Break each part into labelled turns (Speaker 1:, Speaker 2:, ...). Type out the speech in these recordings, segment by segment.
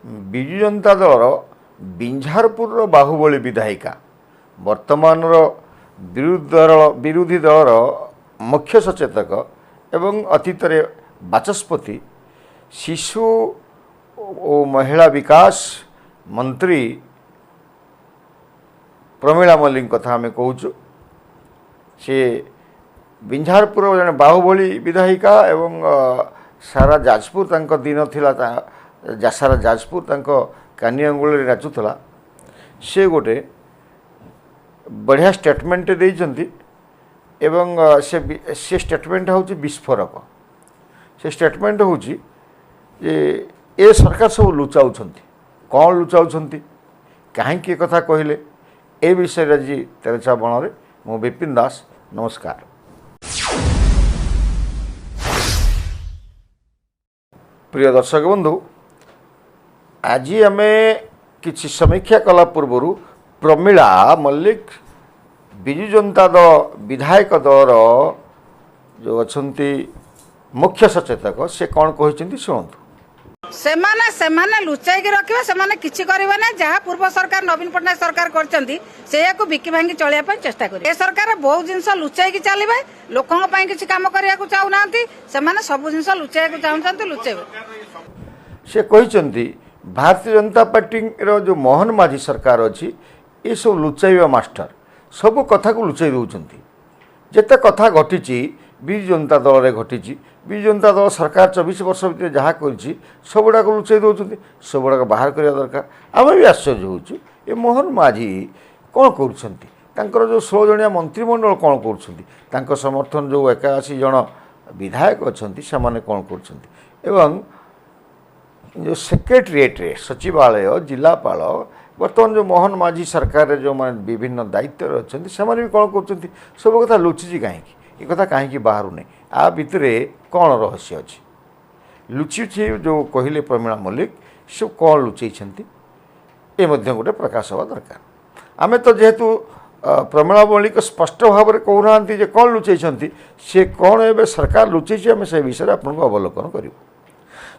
Speaker 1: ବିଜୁ ଜନତା ଦଳର ବିଞ୍ଝାରପୁରର ବାହୁବଳୀ ବିଧାୟିକା, ବର୍ତ୍ତମାନର ବିରୋଧୀ ଦଳର ମୁଖ୍ୟ ସଚେତକ ଏବଂ ଅତୀତରେ ବାଚସ୍ପତି, ଶିଶୁ ଓ ମହିଳା ବିକାଶ ମନ୍ତ୍ରୀ ପ୍ରମିଳା ମଲ୍ଲିକ କଥା ଆମେ କହୁଛୁ। ସେ ବିଞ୍ଝାରପୁର ଜଣେ ବାହୁବଳୀ ବିଧାୟିକା ଏବଂ ସାରା ଯାଜପୁର ତାଙ୍କ ଦିନ ଥିଲା, ସାରା ଯାଜପୁର ତାଙ୍କ କାନି ଅଙ୍ଗୁଳିରେ ନାଚୁଥିଲା। ସେ ଗୋଟେ ବଢ଼ିଆ ଷ୍ଟେଟମେଣ୍ଟ ଦେଇଛନ୍ତି ଏବଂ ସେ ଷ୍ଟେଟମେଣ୍ଟ ହେଉଛି ବିସ୍ଫୋରକ। ସେ ଷ୍ଟେଟମେଣ୍ଟ ହେଉଛି ଯେ ଏ ସରକାର ସବୁ ଲୁଚାଉଛନ୍ତି। କ'ଣ ଲୁଚାଉଛନ୍ତି, କାହିଁକି ଏ କଥା କହିଲେ, ଏ ବିଷୟରେ ଆଜି ତେରଛା ବଣରେ ମୁଁ ବିପିନ ଦାସ। ନମସ୍କାର। ପ୍ରିୟ ଦର୍ଶକ ବନ୍ଧୁ, ଆଜି ଆମେ କିଛି ସମୀକ୍ଷା କଲା ପୂର୍ବରୁ ପ୍ରମିଳା ମଲ୍ଲିକ, ବିଜୁ ଜନତା ଦଳ ବିଧାୟକ ଦଳର ଯେଉଁ ଅଛନ୍ତି ମୁଖ୍ୟ ସଚେତକ, ସେ କ'ଣ କହିଛନ୍ତି ଶୁଣନ୍ତୁ।
Speaker 2: ସେମାନେ ଲୁଚାଇକି ରଖିବେ, ସେମାନେ କିଛି କରିବେ ନାହିଁ। ଯାହା ପୂର୍ବ ସରକାର ନବୀନ ପଟ୍ଟନାୟକ ସରକାର କରିଛନ୍ତି ସେଇଆକୁ ବିକି ଭାଙ୍ଗି ଚଳିବା ପାଇଁ ଚେଷ୍ଟା କରିବେ। ଏ ସରକାର ବହୁତ ଜିନିଷ ଲୁଚାଇକି ଚାଲିବେ, ଲୋକଙ୍କ ପାଇଁ କିଛି କାମ କରିବାକୁ ଚାହୁଁନାହାନ୍ତି। ସେମାନେ ସବୁ ଜିନିଷ ଲୁଚାଇବାକୁ ଚାହୁଁଛନ୍ତି, ଲୁଚେଇବେ।
Speaker 1: ସେ କହିଛନ୍ତି ଭାରତୀୟ ଜନତା ପାର୍ଟିର ଯେଉଁ ମୋହନ ମାଝୀ ସରକାର ଅଛି ଏସବୁ ଲୁଚାଇବା ମାଷ୍ଟର, ସବୁ କଥାକୁ ଲୁଚାଇ ଦେଉଛନ୍ତି। ଯେତେ କଥା ଘଟିଛି ବିଜୁ ଜନତା ଦଳରେ ଘଟିଛି, ବିଜୁ ଜନତା ଦଳ ସରକାର 24 ବର୍ଷ ଭିତରେ ଯାହା କରିଛି ସବୁଗୁଡ଼ାକ ଲୁଚାଇ ଦେଉଛନ୍ତି, ସବୁଗୁଡ଼ାକ ବାହାର କରିବା ଦରକାର। ଆମେ ବି ଆଶ୍ଚର୍ଯ୍ୟ ହେଉଛୁ ଏ ମୋହନ ମାଝୀ କ'ଣ କରୁଛନ୍ତି, ତାଙ୍କର ଯେଉଁ 16 ଜଣିଆ ମନ୍ତ୍ରିମଣ୍ଡଳ କ'ଣ କରୁଛନ୍ତି, ତାଙ୍କ ସମର୍ଥନ ଯେଉଁ 81 ଜଣ ବିଧାୟକ ଅଛନ୍ତି ସେମାନେ କ'ଣ କରୁଛନ୍ତି, ଏବଂ ଯେଉଁ ସେକ୍ରେଟେରିଏଟ୍ରେ ସଚିବାଳୟ, ଜିଲ୍ଲାପାଳ, ବର୍ତ୍ତମାନ ଯେଉଁ ମୋହନ ମାଝୀ ସରକାରରେ ଯେଉଁମାନେ ବିଭିନ୍ନ ଦାୟିତ୍ୱରେ ଅଛନ୍ତି ସେମାନେ ବି କ'ଣ କରୁଛନ୍ତି, ସବୁ କଥା ଲୁଚିଛି କାହିଁକି, ଏ କଥା କାହିଁକି ବାହାରୁନି, ଆ ଭିତରେ କ'ଣ ରହସ୍ୟ ଅଛି, ଲୁଚିଛି ଯେଉଁ କହିଲେ ପ୍ରମିଳା ମଲ୍ଲିକ ସବୁ କ'ଣ ଲୁଚେଇଛନ୍ତି, ଏ ମଧ୍ୟ ଗୋଟେ ପ୍ରକାଶ ହେବା ଦରକାର। ଆମେ ତ ଯେହେତୁ ପ୍ରମିଳା ମଲ୍ଲିକ ସ୍ପଷ୍ଟ ଭାବରେ କହୁନାହାନ୍ତି ଯେ କ'ଣ ଲୁଚେଇଛନ୍ତି, ସେ କ'ଣ ଏବେ ସରକାର ଲୁଚେଇଛି, ଆମେ ସେ ବିଷୟରେ ଆପଣଙ୍କୁ ଅବଲୋକନ କରିବୁ।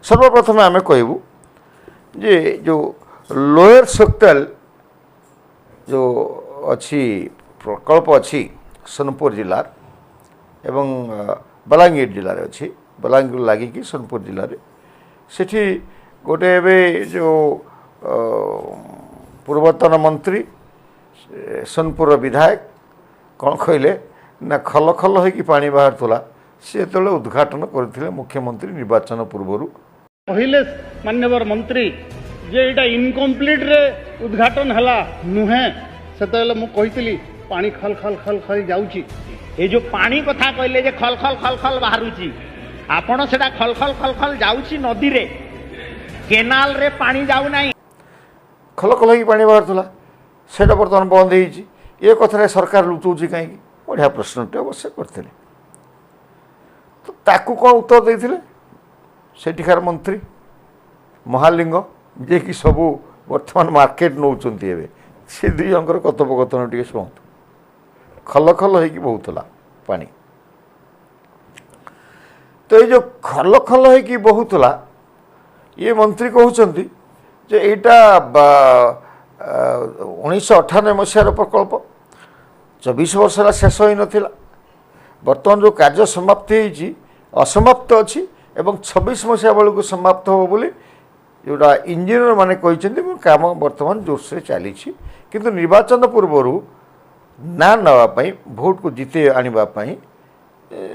Speaker 1: ସର୍ବପ୍ରଥମେ ଆମେ କହିବୁ ଯେ ଯେଉଁ ଲୋୟର ସୋକ୍ତେଲ ଯେଉଁ ଅଛି ପ୍ରକଳ୍ପ ଅଛି ସୋନପୁର ଜିଲ୍ଲାର ଏବଂ ବଲାଙ୍ଗୀର ଜିଲ୍ଲାରେ ଅଛି, ବଲାଙ୍ଗୀର ଲାଗିକି ସୋନପୁର ଜିଲ୍ଲାରେ, ସେଠି ଗୋଟେ ଏବେ ଯେଉଁ ପୂର୍ବତନ ମନ୍ତ୍ରୀ ସୋନପୁରର ବିଧାୟକ କ'ଣ କହିଲେ ନା ଖଲ ଖଲ ହେଇକି ପାଣି ବାହାରୁଥିଲା, ସେ ଯେତେବେଳେ ଉଦ୍ଘାଟନ କରିଥିଲେ ମୁଖ୍ୟମନ୍ତ୍ରୀ ନିର୍ବାଚନ ପୂର୍ବରୁ।
Speaker 3: କହିଲେ ମାନ୍ୟବର ମନ୍ତ୍ରୀ ଯେ ଏଇଟା ଇନକମ୍ପ୍ଲିଟ୍ରେ ଉଦ୍ଘାଟନ ହେଲା ନୁହେଁ, ସେତେବେଳେ ମୁଁ କହିଥିଲି ପାଣି ଖଲ ଖଲ ଖଲ ଖଲ ଯାଉଛି।
Speaker 4: ଏ ଯୋଉ ପାଣି କଥା କହିଲେ ଯେ ଖଲ ଖଲ ଖଲ ଖଲ ବାହାରୁଛି, ଆପଣ ସେଟା ଖଲ ଖଲ ଖଲ ଖଲ ଯାଉଛି ନଦୀରେ, କେନାଲରେ ପାଣି ଯାଉନାହିଁ।
Speaker 1: ଖଲ ଖଲ ହେଇକି ପାଣି ବାହାରୁଥିଲା, ସେଇଟା ବର୍ତ୍ତମାନ ବନ୍ଦ ହେଇଛି। ଏ କଥାରେ ସରକାର ଲୁଚଉଛି କାହିଁକି, ବଢ଼ିଆ ପ୍ରଶ୍ନଟେ ଅବଶ୍ୟ କରିଥିଲେ। ତ ତାକୁ କ'ଣ ଉତ୍ତର ଦେଇଥିଲେ ସେଠିକାର ମନ୍ତ୍ରୀ ମହାଲିଙ୍ଗ, ଯିଏକି ସବୁ ବର୍ତ୍ତମାନ ମାର୍କେଟ ନେଉଛନ୍ତି ଏବେ, ସେ ଦୁଇ ଜଣଙ୍କର କଥୋପକଥନ ଟିକେ ଶୁଣନ୍ତୁ। ଖଲ ଖଲ ହେଇକି ବହୁଥିଲା ପାଣି, ତ ଏଇ ଯେଉଁ ଖଲ ଖଲ ହେଇକି ବହୁଥିଲା, ଇଏ ମନ୍ତ୍ରୀ କହୁଛନ୍ତି ଯେ ଏଇଟା 1998 ମସିହାର ପ୍ରକଳ୍ପ, 24 ବର୍ଷ ହେଲା ଶେଷ ହୋଇନଥିଲା, ବର୍ତ୍ତମାନ ଯେଉଁ କାର୍ଯ୍ୟ ସମାପ୍ତି ହେଇଛି ଅସମାପ୍ତ ଅଛି ଏବଂ 26 ମସିହା ବେଳକୁ ସମାପ୍ତ ହେବ ବୋଲି ଯେଉଁଟା ଇଞ୍ଜିନିୟର ମାନେ କହିଛନ୍ତି, ଏବଂ କାମ ବର୍ତ୍ତମାନ ଜୋରସୋରରେ ଚାଲିଛି। କିନ୍ତୁ ନିର୍ବାଚନ ପୂର୍ବରୁ ନା ନେବା ପାଇଁ, ଭୋଟକୁ ଜିତେଇ ଆଣିବା ପାଇଁ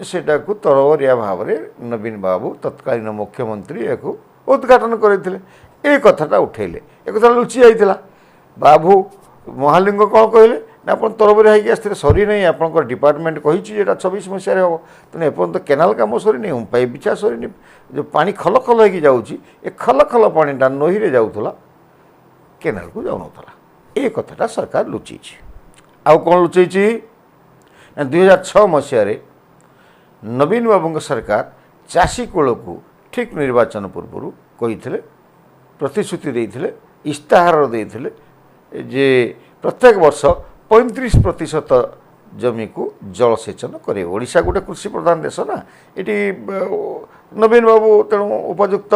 Speaker 1: ସେଟାକୁ ତରବରିଆ ଭାବରେ ନବୀନ ବାବୁ ତତ୍କାଳୀନ ମୁଖ୍ୟମନ୍ତ୍ରୀ ଏହାକୁ ଉଦ୍ଘାଟନ କରିଥିଲେ। ଏ କଥାଟା ଉଠେଇଲେ, ଏ କଥା ଲୁଚି ଯାଇଥିଲା। ବାବୁ ମହାଲିଙ୍ଗ କ'ଣ କହିଲେ ନା ଆପଣ ତରବରିଆ ହେଇକି ଆସିଥିଲେ, ସରିନାହିଁ, ଆପଣଙ୍କର ଡିପାର୍ଟମେଣ୍ଟ କହିଛି ଯେ ଏଇଟା 26 ମସିହାରେ ହେବ, ତେଣୁ ଏପର୍ଯ୍ୟନ୍ତ କେନାଲ କାମ ସରିନି, ପାଇପ୍ ବିଛା ସରିନି, ଯେଉଁ ପାଣି ଖଲ ଖଲ ହେଇକି ଯାଉଛି, ଏ ଖଲ ଖଲ ପାଣିଟା ନଈରେ ଯାଉଥିଲା, କେନାଲକୁ ଯାଉନଥିଲା। ଏ କଥାଟା ସରକାର ଲୁଚେଇଛି। ଆଉ କ'ଣ ଲୁଚେଇଛି ନା 2006 ମସିହାରେ ନବୀନ ବାବୁଙ୍କ ସରକାର ଚାଷୀ କୂଳକୁ ଠିକ୍ ନିର୍ବାଚନ ପୂର୍ବରୁ କହିଥିଲେ, ପ୍ରତିଶ୍ରୁତି ଦେଇଥିଲେ, ଇସ୍ତାହାର ଦେଇଥିଲେ ଯେ ପ୍ରତ୍ୟେକ ବର୍ଷ 35% ଜମିକୁ ଜଳସେଚନ କରିବେ। ଓଡ଼ିଶା ଗୋଟେ କୃଷି ପ୍ରଧାନ ଦେଶ ନା, ଏଠି ନବୀନ ବାବୁ ତେଣୁ ଉପଯୁକ୍ତ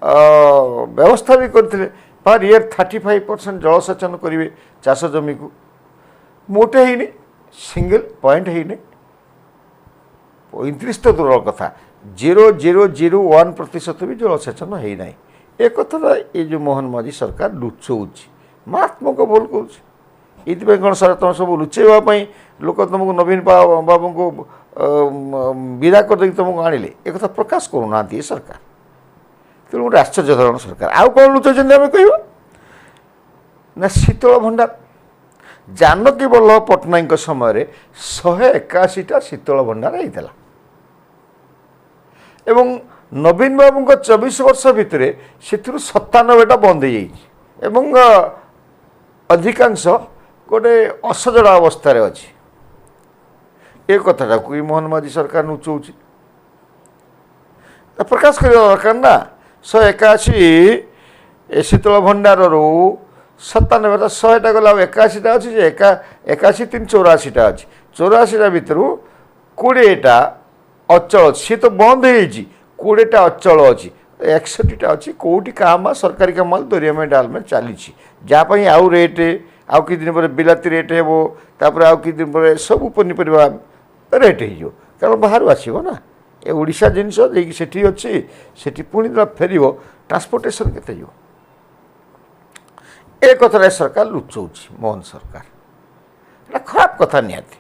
Speaker 1: ବ୍ୟବସ୍ଥା ବି କରିଥିଲେ, ପର୍ ଇୟର୍ 35% ଜଳସେଚନ କରିବେ ଚାଷ ଜମିକୁ। ମୋଟେ ହେଇନି, ସିଙ୍ଗଲ ପଏଣ୍ଟ ହେଇନି। 35 ତ ଦୂରର କଥା, 0.001% ବି ଜଳସେଚନ ହେଇନାହିଁ। ଏ କଥାଟା ଏ ଯେଉଁ ମୋହନ ମାଝୀ ସରକାର ଲୁଚଉଛି, ମାରାତ୍ମକ ଭୁଲ କରୁଛି। ଏଇଥିପାଇଁ କ'ଣ ସାର୍ ତୁମେ ସବୁ ଲୁଚେଇବା ପାଇଁ ଲୋକ ତୁମକୁ ନବୀନ ବାବୁଙ୍କୁ ବିଦା କରିଦେଇକି ତୁମକୁ ଆଣିଲେ? ଏକଥା ପ୍ରକାଶ କରୁନାହାନ୍ତି ଏ ସରକାର। ତେଣୁ ଗୋଟେ ଆଶ୍ଚର୍ଯ୍ୟ ଧରଣ ସରକାର। ଆଉ କ'ଣ ଲୁଚଉଛନ୍ତି ଆମେ କହିବା ନା, ଶୀତଳ ଭଣ୍ଡାର। ଜାନକୀ ବଲ୍ଲଭ ପଟ୍ଟନାୟକଙ୍କ ସମୟରେ 181ଟା ଶୀତଳ ଭଣ୍ଡାର ହେଇଥିଲା ଏବଂ ନବୀନ ବାବୁଙ୍କ 24 ବର୍ଷ ଭିତରେ ସେଥିରୁ 97ଟା ବନ୍ଦ ହେଇଯାଇଛି ଏବଂ ଅଧିକାଂଶ ଗୋଟେ ଅସଜଡ଼ା ଅବସ୍ଥାରେ ଅଛି। ଏ କଥାଟାକୁ ବି ମୋହନ ମାଝୀ ସରକାର ଲୁଚଉଛି। ପ୍ରକାଶ କରିବା ଦରକାର ନା। 181 ଶୀତଳ ଭଣ୍ଡାରରୁ 97ଟା, 100ଟା ଗଲା, ଆଉ 81ଟା ଅଛି ଯେ 81 3 84ଟା ଅଛି। 84ଟା ଭିତରୁ 20ଟା ଅଚଳ ଅଛି, ସିଏ ତ ବନ୍ଦ ହେଇଯାଇଛି। 20ଟା ଅଚଳ ଅଛି, 61ଟା ଅଛି। କେଉଁଠି କାମ ସରକାରୀ କାମ ଦରିଆମେ ଡାଲମେ ଚାଲିଛି, ଯାହା ପାଇଁ ଆଉ ରେଟ୍, ଆଉ କିଛି ଦିନ ପରେ ବିଲାତି ରେଟ୍ ହେବ, ତାପରେ ଆଉ କିଛି ଦିନ ପରେ ସବୁ ପନିପରିବା ରେଟ୍ ହେଇଯିବ। କାରଣ ବାହାରୁ ଆସିବ ନା, ଏ ଓଡ଼ିଶା ଜିନିଷ ଯାଇକି ସେଠି ଅଛି, ସେଠି ପୁଣି ଫେରିବ, ଟ୍ରାନ୍ସପୋର୍ଟେସନ୍ କେତେ ଯିବ। ଏ କଥାଟା ସରକାର ଲୁଚଉଛି, ମୋହନ ସରକାର। ଏଇଟା ଖରାପ କଥା, ନିହାତି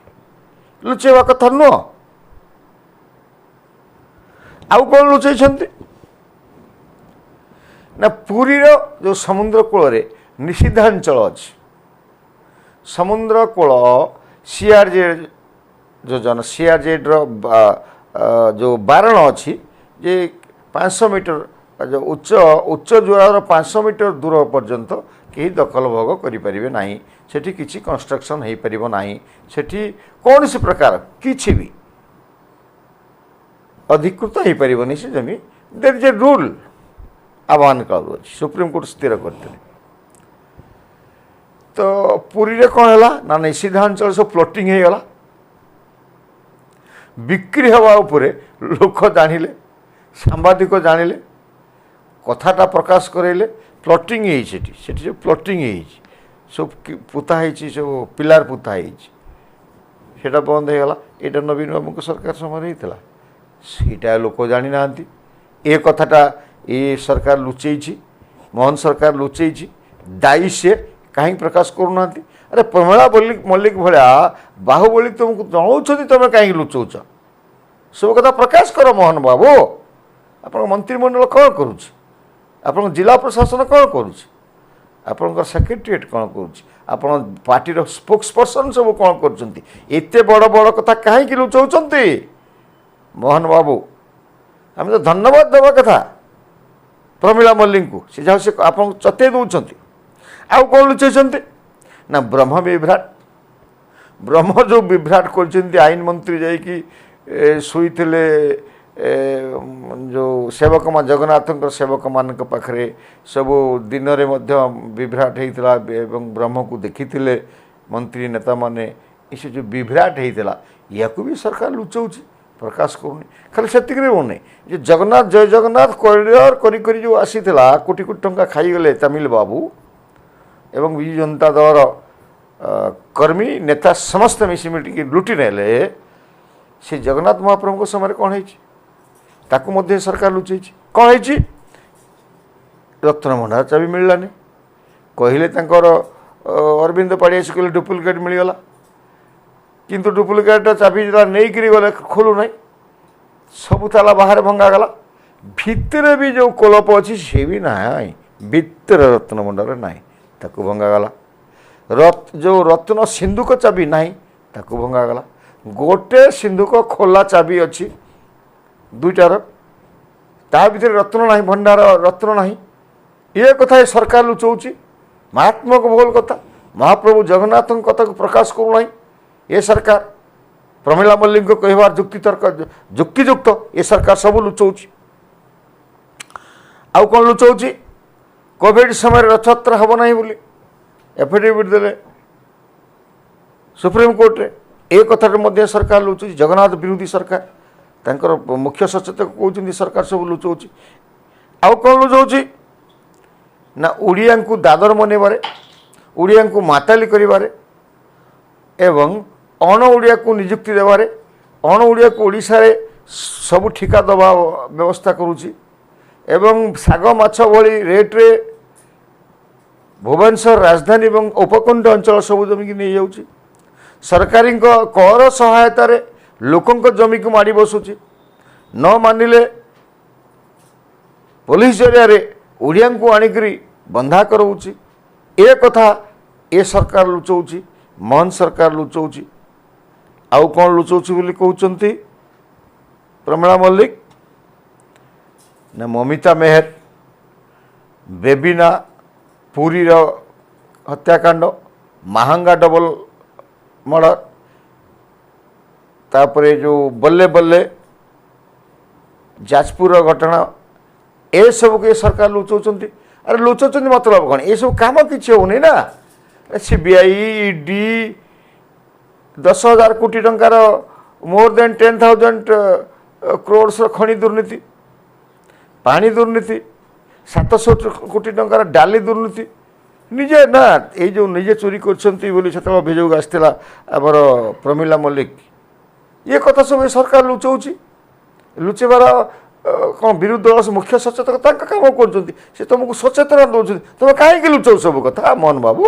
Speaker 1: ଲୁଚେଇବା କଥା ନୁହଁ। ଆଉ କ'ଣ ଲୁଚେଇଛନ୍ତି ନା, ପୁରୀର ଯେଉଁ ସମୁଦ୍ର କୂଳରେ ନିଷିଦ୍ଧାଞ୍ଚଳ ଅଛି, ସମୁଦ୍ର କୂଳ ସିଆର୍ଜେଡ୍ ଯୋଜନା, ସିଆର୍ଜେଡ୍ର ଯେଉଁ ବାରଣ ଅଛି ଯେ 500 ମିଟର ଯେଉଁ ଉଚ୍ଚ ଜୁଆର 500 ମିଟର ଦୂର ପର୍ଯ୍ୟନ୍ତ କେହି ଦଖଲ ଭୋଗ କରିପାରିବେ ନାହିଁ, ସେଠି କିଛି କନଷ୍ଟ୍ରକ୍ସନ୍ ହେଇପାରିବ ନାହିଁ, ସେଠି କୌଣସି ପ୍ରକାର କିଛି ବି ଅଧିକୃତ ହେଇପାରିବନି ସେ ଜମି। ଦେର୍ is a rule, ଆହ୍ୱାନ କାଳରୁ ଅଛି, ସୁପ୍ରିମକୋର୍ଟ ସ୍ଥିର କରିଥିଲେ। ତ ପୁରୀରେ କ'ଣ ହେଲା ନା, ନିଷିଦ୍ଧାଞ୍ଚଳ ସବୁ ପ୍ଲଟିଂ ହେଇଗଲା, ବିକ୍ରି ହେବା ଉପରେ ଲୋକ ଜାଣିଲେ, ସାମ୍ବାଦିକ ଜାଣିଲେ, କଥାଟା ପ୍ରକାଶ କରାଇଲେ। ପ୍ଲଟିଂ ହେଇଛି ସେଠି, ସେଠି ସବୁ ପ୍ଲଟିଂ ହେଇଛି, ସବୁ ପୋତା ହେଇଛି, ସବୁ ପିଲାର ପୋତା ହେଇଛି, ସେଇଟା ବନ୍ଦ ହେଇଗଲା। ଏଇଟା ନବୀନ ବାବୁଙ୍କ ସରକାର ସମୟରେ ହେଇଥିଲା, ସେଇଟା ଲୋକ ଜାଣିନାହାନ୍ତି। ଏ କଥାଟା ଏ ସରକାର ଲୁଚେଇଛି, ମୋହନ ସରକାର ଲୁଚେଇଛି। ଦାୟୀ ସିଏ, କାହିଁକି ପ୍ରକାଶ କରୁନାହାନ୍ତି? ଆରେ ପ୍ରମିଳା ମଲ୍ଲିକ ଭଳିଆ ବାହୁବଳୀ ତୁମକୁ ଜଣାଉଛନ୍ତି, ତୁମେ କାହିଁକି ଲୁଚଉଛ? ସବୁ କଥା ପ୍ରକାଶ କର ମୋହନ ବାବୁ। ଆପଣଙ୍କ ମନ୍ତ୍ରିମଣ୍ଡଳ କ'ଣ କରୁଛି? ଆପଣଙ୍କ ଜିଲ୍ଲା ପ୍ରଶାସନ କ'ଣ କରୁଛି? ଆପଣଙ୍କର ସେକ୍ରେଟେରିଏଟ୍ କ'ଣ କରୁଛି? ଆପଣ ପାର୍ଟିର ସ୍ପୋକ୍ସ ପର୍ସନ୍ ସବୁ କ'ଣ କରୁଛନ୍ତି? ଏତେ ବଡ଼ ବଡ଼ କଥା କାହିଁକି ଲୁଚଉଛନ୍ତି ମୋହନ ବାବୁ? ଆମେ ତ ଧନ୍ୟବାଦ ଦେବା କଥା ପ୍ରମିଳା ମଲ୍ଲିକଙ୍କୁ, ସେ ଯାହା ସେ ଆପଣଙ୍କୁ ଚତେଇ ଦେଉଛନ୍ତି। ଆଉ କ'ଣ ଲୁଚେଇଛନ୍ତି ନା, ବ୍ରହ୍ମ ବିଭ୍ରାଟ। ବ୍ରହ୍ମ ଯେଉଁ ବିଭ୍ରାଟ କରିଛନ୍ତି, ଆଇନ ମନ୍ତ୍ରୀ ଯାଇକି ଶୋଇଥିଲେ ଯେଉଁ ସେବକ, ଜଗନ୍ନାଥଙ୍କର ସେବକମାନଙ୍କ ପାଖରେ ସବୁ ଦିନରେ ମଧ୍ୟ ବିଭ୍ରାଟ ହେଇଥିଲା ଏବଂ ବ୍ରହ୍ମକୁ ଦେଖିଥିଲେ ମନ୍ତ୍ରୀ ନେତାମାନେ। ଏସବୁ ଯେଉଁ ବିଭ୍ରାଟ ହେଇଥିଲା, ୟାକୁ ବି ସରକାର ଲୁଚଉଛି, ପ୍ରକାଶ କରୁନି। ଖାଲି ସେତିକିରେ ହଉନି ଯେ ଜଗନ୍ନାଥ ଜୟ ଜଗନ୍ନାଥ କରିଡର କରି କରି ଯେଉଁ ଆସିଥିଲା, କୋଟି କୋଟି ଟଙ୍କା ଖାଇଗଲେ ତାମିଲ ବାବୁ ଏବଂ ବିଜୁ ଜନତା ଦଳର କର୍ମୀ ନେତା ସମସ୍ତେ ମିଶିମିଟିକି ଲୁଟି ନେଲେ। ସେ ଜଗନ୍ନାଥ ମହାପ୍ରଭୁଙ୍କ ସମୟରେ କ'ଣ ହେଇଛି, ତାକୁ ମଧ୍ୟ ସରକାର ଲୁଚେଇଛି। କ'ଣ ହେଇଛି? ରତ୍ନଭଣ୍ଡାର ଚାବି ମିଳିଲାନି କହିଲେ, ତାଙ୍କର ଅରବିନ୍ଦ ପାଢ଼ୀ ଆସି କହିଲେ ଡୁପ୍ଲିକେଟ୍ ମିଳିଗଲା, କିନ୍ତୁ ଡୁପ୍ଲିକେଟ୍ଟା ଚାବି ନେଇକରି ଗଲେ ଖୋଲୁ ନାହିଁ, ସବୁ ତାଲା ବାହାରେ ଭଙ୍ଗାଗଲା। ଭିତରେ ବି ଯେଉଁ କୋଲପ ଅଛି ସେ ବି ନାହିଁ, ଭିତରେ ରତ୍ନଭଣ୍ଡାର ନାହିଁ, ତାକୁ ଭଙ୍ଗାଗଲା। ଯେଉଁ ରତ୍ନ ସିନ୍ଧୁକ ଚାବି ନାହିଁ, ତାକୁ ଭଙ୍ଗାଗଲା। ଗୋଟେ ସିନ୍ଧୁକ ଖୋଲା ଚାବି ଅଛି ଦୁଇଟାର, ତା ଭିତରେ ରତ୍ନ ନାହିଁ, ଭଣ୍ଡାର ରତ୍ନ ନାହିଁ। ଏ କଥା ଏ ସରକାର ଲୁଚଉଛି, ମାରାତ୍ମକ ଭୁଲ କଥା। ମହାପ୍ରଭୁ ଜଗନ୍ନାଥଙ୍କ କଥାକୁ ପ୍ରକାଶ କରୁନାହିଁ ଏ ସରକାର। ପ୍ରମିଳା ମଲ୍ଲିକଙ୍କ କହିବାର ଯୁକ୍ତିତର୍କ ଯୁକ୍ତିଯୁକ୍ତ, ଏ ସରକାର ସବୁ ଲୁଚଉଛି। ଆଉ କ'ଣ ଲୁଚଉଛି? କୋଭିଡ଼ ସମୟରେ ରଥଯାତ୍ରା ହେବ ନାହିଁ ବୋଲି ଏଫିଡେଭିଟ୍ ଦେଲେ ସୁପ୍ରିମକୋର୍ଟରେ, ଏ କଥାଟା ମଧ୍ୟ ସରକାର ଲୁଚଉଛି। ଜଗନ୍ନାଥ ବିରୋଧୀ ସରକାର, ତାଙ୍କର ମୁଖ୍ୟ ସଚେତକ କହୁଛନ୍ତି ସରକାର ସବୁ ଲୁଚଉଛି। ଆଉ କ'ଣ ଲୁଚାଉଛି ନା, ଓଡ଼ିଆଙ୍କୁ ଦାଦର ମନେଇବାରେ, ଓଡ଼ିଆଙ୍କୁ ମାତାଲି କରିବାରେ ଏବଂ ଅଣ ଓଡ଼ିଆକୁ ନିଯୁକ୍ତି ଦେବାରେ, ଅଣ ଓଡ଼ିଆକୁ ଓଡ଼ିଶାରେ ସବୁ ଠିକା ଦେବା ବ୍ୟବସ୍ଥା କରୁଛି ଏବଂ ଶାଗ ମାଛ ଭଳି ରେଟ୍ରେ ଭୁବନେଶ୍ୱର ରାଜଧାନୀ ଏବଂ ଉପକଣ୍ଠ ଅଞ୍ଚଳ ସବୁ ଜମିକି ନେଇଯାଉଛି। ସରକାରୀଙ୍କ କର ସହାୟତାରେ ଲୋକଙ୍କ ଜମିକୁ ମାଡ଼ି ବସୁଛି। ନ ମାନିଲେ ପୋଲିସ ଜରିଆରେ ଓଡ଼ିଆଙ୍କୁ ଆଣିକରି ବନ୍ଧା କରାଉଛି। ଏ କଥା ଏ ସରକାର ଲୁଚଉଛି, ମୋହନ ସରକାର ଲୁଚଉଛି। ଆଉ କ'ଣ ଲୁଚଉଛି ବୋଲି କହୁଛନ୍ତି ପ୍ରମିଳା ମଲ୍ଲିକ ନା, ମମିତା ମେହେର, ବେବିନା, ପୁରୀର ହତ୍ୟାକାଣ୍ଡ, ମାହାଙ୍ଗା ଡବଲ ମର୍ଡ଼ର, ତାପରେ ଯେଉଁ ବଲ୍ଲେ ବଲ୍ଲେ ଯାଜପୁରର ଘଟଣା, ଏସବୁକୁ ଏ ସରକାର ଲୁଚଉଛନ୍ତି। ଆରେ ଲୁଚଉଛନ୍ତି ମତଲବ କ'ଣ? ଏସବୁ କାମ କିଛି ହେଉନି ନା। ସିବିଆଇ, ଇଡି, 10,000 କୋଟି ଟଙ୍କାର, ମୋର୍ ଦେନ୍ 10,000 କ୍ରୋର୍ସର ଖଣି ଦୁର୍ନୀତି, ପାଣି ଦୁର୍ନୀତି, 700 କୋଟି ଟଙ୍କାର ଡାଲି ଦୁର୍ନୀତି, ନିଜେ ନା ଏଇ ଯେଉଁ ନିଜେ ଚୋରି କରିଛନ୍ତି ବୋଲି ସେତେବେଳେ ଅଭିଯୋଗ ଆସିଥିଲା ଆମର ପ୍ରମିଳା ମଲ୍ଲିକ। ଇଏ କଥା ସବୁ ଏ ସରକାର ଲୁଚଉଛି। ଲୁଚେଇବାର କ'ଣ? ବିରୋଧୀ ଦଳ ମୁଖ୍ୟ ସଚେତକ ତାଙ୍କ କାମ କରୁଛନ୍ତି, ସେ ତୁମକୁ ସଚେତନ ଦେଉଛନ୍ତି, ତୁମେ କାହିଁକି ଲୁଚଉ ସବୁ କଥା? ମୋହନ ବାବୁ,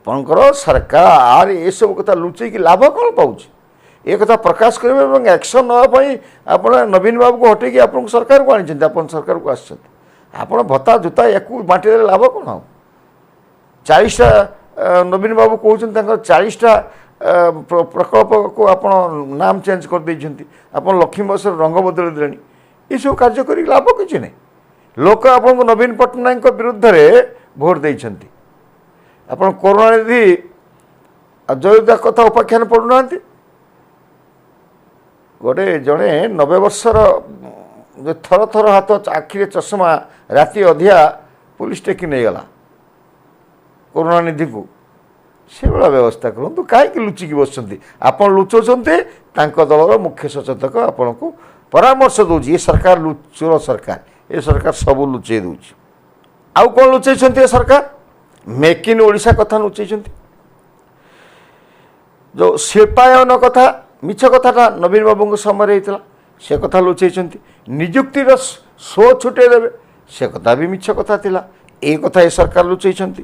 Speaker 1: ଆପଣଙ୍କର ସରକାର ଏସବୁ କଥା ଲୁଚେଇକି ଲାଭ କ'ଣ ପାଉଛି? ଏ କଥା ପ୍ରକାଶ କରିବେ ଏବଂ ଆକ୍ସନ୍ ନେବା ପାଇଁ ଆପଣ ନବୀନ ବାବୁକୁ ହଟେଇକି ଆପଣଙ୍କୁ ସରକାରକୁ ଆଣିଛନ୍ତି, ଆପଣ ସରକାରକୁ ଆସିଛନ୍ତି। ଆପଣ ଭତ୍ତା ଜୋତା ୟାକୁ ବାଣ୍ଟିଦେଲେ ଲାଭ କ'ଣ? ଆଉ 40ଟା, ନବୀନ ବାବୁ କହୁଛନ୍ତି ତାଙ୍କର 40ଟା ପ୍ରକଳ୍ପକୁ ଆପଣ ନାମ ଚେଞ୍ଜ କରିଦେଇଛନ୍ତି, ଆପଣ ଲକ୍ଷ୍ମୀ ବସର ରଙ୍ଗ ବଦଳି ଦେଲେଣି। ଏସବୁ କାର୍ଯ୍ୟ କରିକି ଲାଭ କିଛି ନାହିଁ। ଲୋକ ଆପଣଙ୍କୁ ନବୀନ ପଟ୍ଟନାୟକଙ୍କ ବିରୁଦ୍ଧରେ ଭୋଟ ଦେଇଛନ୍ତି। ଆପଣ କରୁଣାନିଧି ଆଉ ଜୟଲଳିତା କଥା ଉପାଖ୍ୟାନ ପଢ଼ୁନାହାନ୍ତି। ଗୋଟେ ଜଣେ 90 ବର୍ଷର, ଥର ଥର ହାତ, ଆଖିରେ ଚଷମା, ରାତି ଅଧିଆ ପୋଲିସ ଟେକି ନେଇଗଲା କରୁଣାନିଧିକୁ। ସେଭଳିଆ ବ୍ୟବସ୍ଥା କରନ୍ତୁ। କାହିଁକି ଲୁଚିକି ବସୁଛନ୍ତି? ଆପଣ ଲୁଚଉଛନ୍ତି, ତାଙ୍କ ଦଳର ମୁଖ୍ୟ ସଚେତକ ଆପଣଙ୍କୁ ପରାମର୍ଶ ଦେଉଛି। ଏ ସରକାର ଚୋର ସରକାର, ଏ ସରକାର ସବୁ ଲୁଚେଇ ଦେଉଛି। ଆଉ କ'ଣ ଲୁଚେଇଛନ୍ତି ଏ ସରକାର? ମେକ୍ ଇନ୍ ଓଡ଼ିଶା କଥା ଲୁଚେଇଛନ୍ତି, ଯେଉଁ ଶିଳ୍ପାୟନ କଥା, ମିଛ କଥାଟା ନବୀନ ବାବୁଙ୍କ ସମୟରେ ହେଇଥିଲା, ସେ କଥା ଲୁଚେଇଛନ୍ତି। ନିଯୁକ୍ତିର ଶୋ ଛୁଟେଇ ଦେବେ, ସେ କଥା ବି ମିଛ କଥା ଥିଲା। ଏ କଥା ଏ ସରକାର ଲୁଚେଇଛନ୍ତି।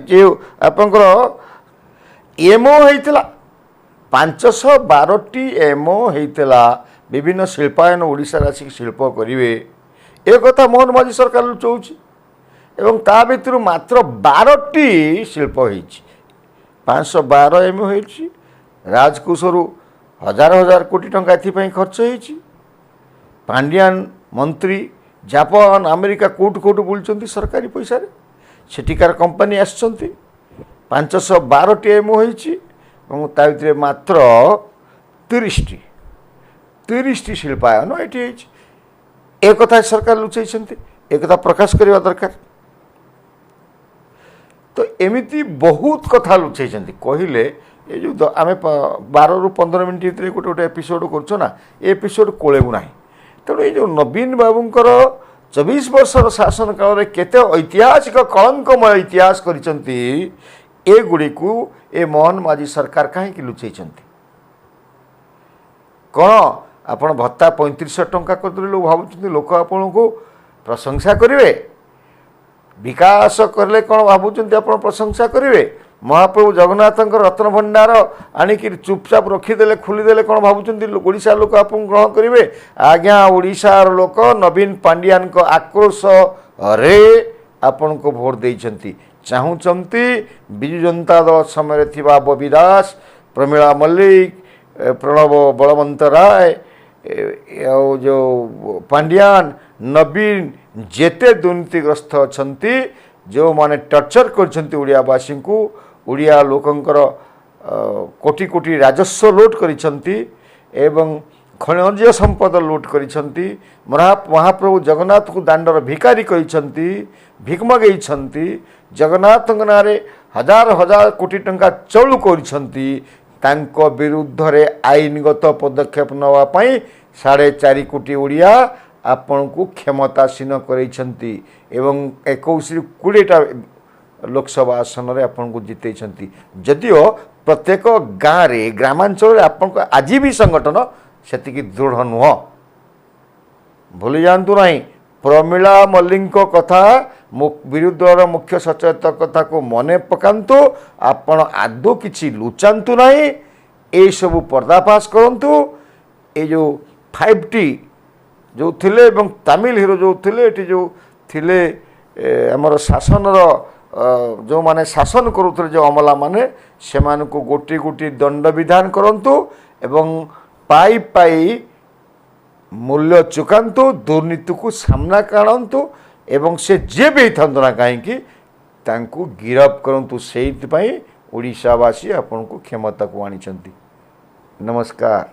Speaker 1: ଯେଉଁ ଆପଣଙ୍କର ଏମ୍ଓ ହେଇଥିଲା, 512ଟି ଏମ୍ଓ ହେଇଥିଲା, ବିଭିନ୍ନ ଶିଳ୍ପାୟନ, ଓଡ଼ିଶାରେ ଆସିକି ଶିଳ୍ପ କରିବେ, ଏ କଥା ମୋହନ ମାଝୀ ସରକାର ଲୁଚଉଛି ଏବଂ ତା ଭିତରୁ ମାତ୍ର 12ଟି ଶିଳ୍ପ ହେଇଛି। 512 ଏମ୍ଓ ହେଇଛି, ରାଜକୋଷରୁ ହଜାର ହଜାର କୋଟି ଟଙ୍କା ଏଥିପାଇଁ ଖର୍ଚ୍ଚ ହେଇଛି। ପାଣ୍ଡିଆନ ମନ୍ତ୍ରୀ ଜାପାନ, ଆମେରିକା କେଉଁଠୁ କେଉଁଠୁ ବୁଲୁଛନ୍ତି ସରକାରୀ ପଇସାରେ, ସେଠିକାର କମ୍ପାନୀ ଆସିଛନ୍ତି। 512ଟି ଏମ୍ଓ ହେଇଛି ଏବଂ ତା ଭିତରେ ମାତ୍ର 30ଟି ଶିଳ୍ପାୟନ ଏଠି ହେଇଛି। ଏ କଥା ସରକାର ଲୁଚେଇଛନ୍ତି, ଏ କଥା ପ୍ରକାଶ କରିବା ଦରକାର। ତ ଏମିତି ବହୁତ କଥା ଲୁଚେଇଛନ୍ତି। କହିଲେ ଏ ଯେଉଁ ଆମେ 12ରୁ 15 ମିନିଟ୍ ଭିତରେ ଗୋଟେ ଗୋଟେ ଏପିସୋଡ଼ କରୁଛୁ ନା, ଏ ଏପିସୋଡ଼ କୋଳେବୁ ନାହିଁ। ତେଣୁ ଏଇ ଯେଉଁ ନବୀନ ବାବୁଙ୍କର 24 ବର୍ଷର ଶାସନ କାଳରେ କେତେ ଐତିହାସିକ କଳଙ୍କମୟ ଇତିହାସ କରିଛନ୍ତି, ଏଗୁଡ଼ିକୁ ଏ ମୋହନ ମାଝୀ ସରକାର କାହିଁକି ଲୁଚେଇଛନ୍ତି? କ'ଣ ଆପଣ ଭତ୍ତା 3500 ଟଙ୍କା କରିଦେଲେ ଲୋକ ଭାବୁଛନ୍ତି ଲୋକ ଆପଣଙ୍କୁ ପ୍ରଶଂସା କରିବେ? ବିକାଶ କଲେ କ'ଣ ଭାବୁଛନ୍ତି ଆପଣ ପ୍ରଶଂସା କରିବେ? ମହାପ୍ରଭୁ ଜଗନ୍ନାଥଙ୍କ ରତ୍ନଭଣ୍ଡାର ଆଣିକି ଚୁପଚାପ ରଖିଦେଲେ, ଖୋଲିଦେଲେ, କ'ଣ ଭାବୁଛନ୍ତି ଓଡ଼ିଶା ଲୋକ ଆପଣଙ୍କୁ ଗ୍ରହଣ କରିବେ? ଆଜ୍ଞା, ଓଡ଼ିଶାର ଲୋକ ନବୀନ ପାଣ୍ଡିଆନଙ୍କ ଆକ୍ରୋଶରେ ଆପଣଙ୍କୁ ଭୋଟ ଦେଇଛନ୍ତି। ଚାହୁଁଛନ୍ତି ବିଜୁ ଜନତା ଦଳ ସମୟରେ ଥିବା ବବି ଦାସ, ପ୍ରମିଳା ମଲ୍ଲିକ, ପ୍ରଣବ ବଳବନ୍ତ ରାୟ, ଆଉ ଯେଉଁ ପାଣ୍ଡିଆନ, ନବୀନ, ଯେତେ ଦୁର୍ନୀତିଗ୍ରସ୍ତ ଅଛନ୍ତି, ଯେଉଁମାନେ ଟର୍ଚର କରିଛନ୍ତି ଓଡ଼ିଆବାସୀଙ୍କୁ, ଓଡ଼ିଆ ଲୋକଙ୍କର କୋଟି କୋଟି ରାଜସ୍ୱ ଲୁଟ୍ କରିଛନ୍ତି ଏବଂ ଖଣିଜ ସମ୍ପଦ ଲୁଟ୍ କରିଛନ୍ତି, ମହାପ୍ରଭୁ ଜଗନ୍ନାଥଙ୍କୁ ଦାଣ୍ଡର ଭିକାରୀ କରିଛନ୍ତି, ଭିକ ମଗେଇଛନ୍ତି, ଜଗନ୍ନାଥଙ୍କ ନାଁରେ ହଜାର ହଜାର କୋଟି ଟଙ୍କା ଚଳୁ କରିଛନ୍ତି, ତାଙ୍କ ବିରୁଦ୍ଧରେ ଆଇନଗତ ପଦକ୍ଷେପ ନେବା ପାଇଁ 4.5 କୋଟି ଓଡ଼ିଆ ଆପଣଙ୍କୁ କ୍ଷମତାସୀନ କରାଇଛନ୍ତି ଏବଂ 21ରୁ 20ଟା ଲୋକସଭା ଆସନରେ ଆପଣଙ୍କୁ ଜିତେଇଛନ୍ତି। ଯଦିଓ ପ୍ରତ୍ୟେକ ଗାଁରେ, ଗ୍ରାମାଞ୍ଚଳରେ ଆପଣଙ୍କ ଆଜି ବି ସଂଗଠନ ସେତିକି ଦୃଢ଼ ନୁହଁ। ଭୁଲି ଯାଆନ୍ତୁ ନାହିଁ, ପ୍ରମିଳା ମଲ୍ଲିକଙ୍କ କଥା, ବିରୋଧୀ ଦଳର ମୁଖ୍ୟ ସଚେତକ କଥାକୁ ମନେ ପକାନ୍ତୁ। ଆପଣ ଆଦୌ କିଛି ଲୁଚାନ୍ତୁ ନାହିଁ, ଏଇସବୁ ପର୍ଦ୍ଦାଫାଶ କରନ୍ତୁ। ଏଇ ଯେଉଁ 5ଟି ଯେଉଁ ଥିଲେ ଏବଂ ତାମିଲ ହିରୋ ଯେଉଁ ଥିଲେ, ଏଠି ଯେଉଁ ଥିଲେ, ଆମର ଶାସନର ଯେଉଁମାନେ ଶାସନ କରୁଥିଲେ, ଯେଉଁ ଅମଲାମାନେ, ସେମାନଙ୍କୁ ଗୋଟି ଗୋଟି ଦଣ୍ଡବିଧାନ କରନ୍ତୁ ଏବଂ ପାଇ ପାଇ ମୂଲ୍ୟ ଚୁକାନ୍ତୁ, ଦୁର୍ନୀତିକୁ ସାମ୍ନା ଆଣନ୍ତୁ ଏବଂ ସେ ଯିଏ ବି ହେଇଥାନ୍ତୁ ନା କାହିଁକି, ତାଙ୍କୁ ଗିରଫ କରନ୍ତୁ। ସେଇଥିପାଇଁ ଓଡ଼ିଶାବାସୀ ଆପଣଙ୍କୁ କ୍ଷମତାକୁ ଆଣିଛନ୍ତି। ନମସ୍କାର।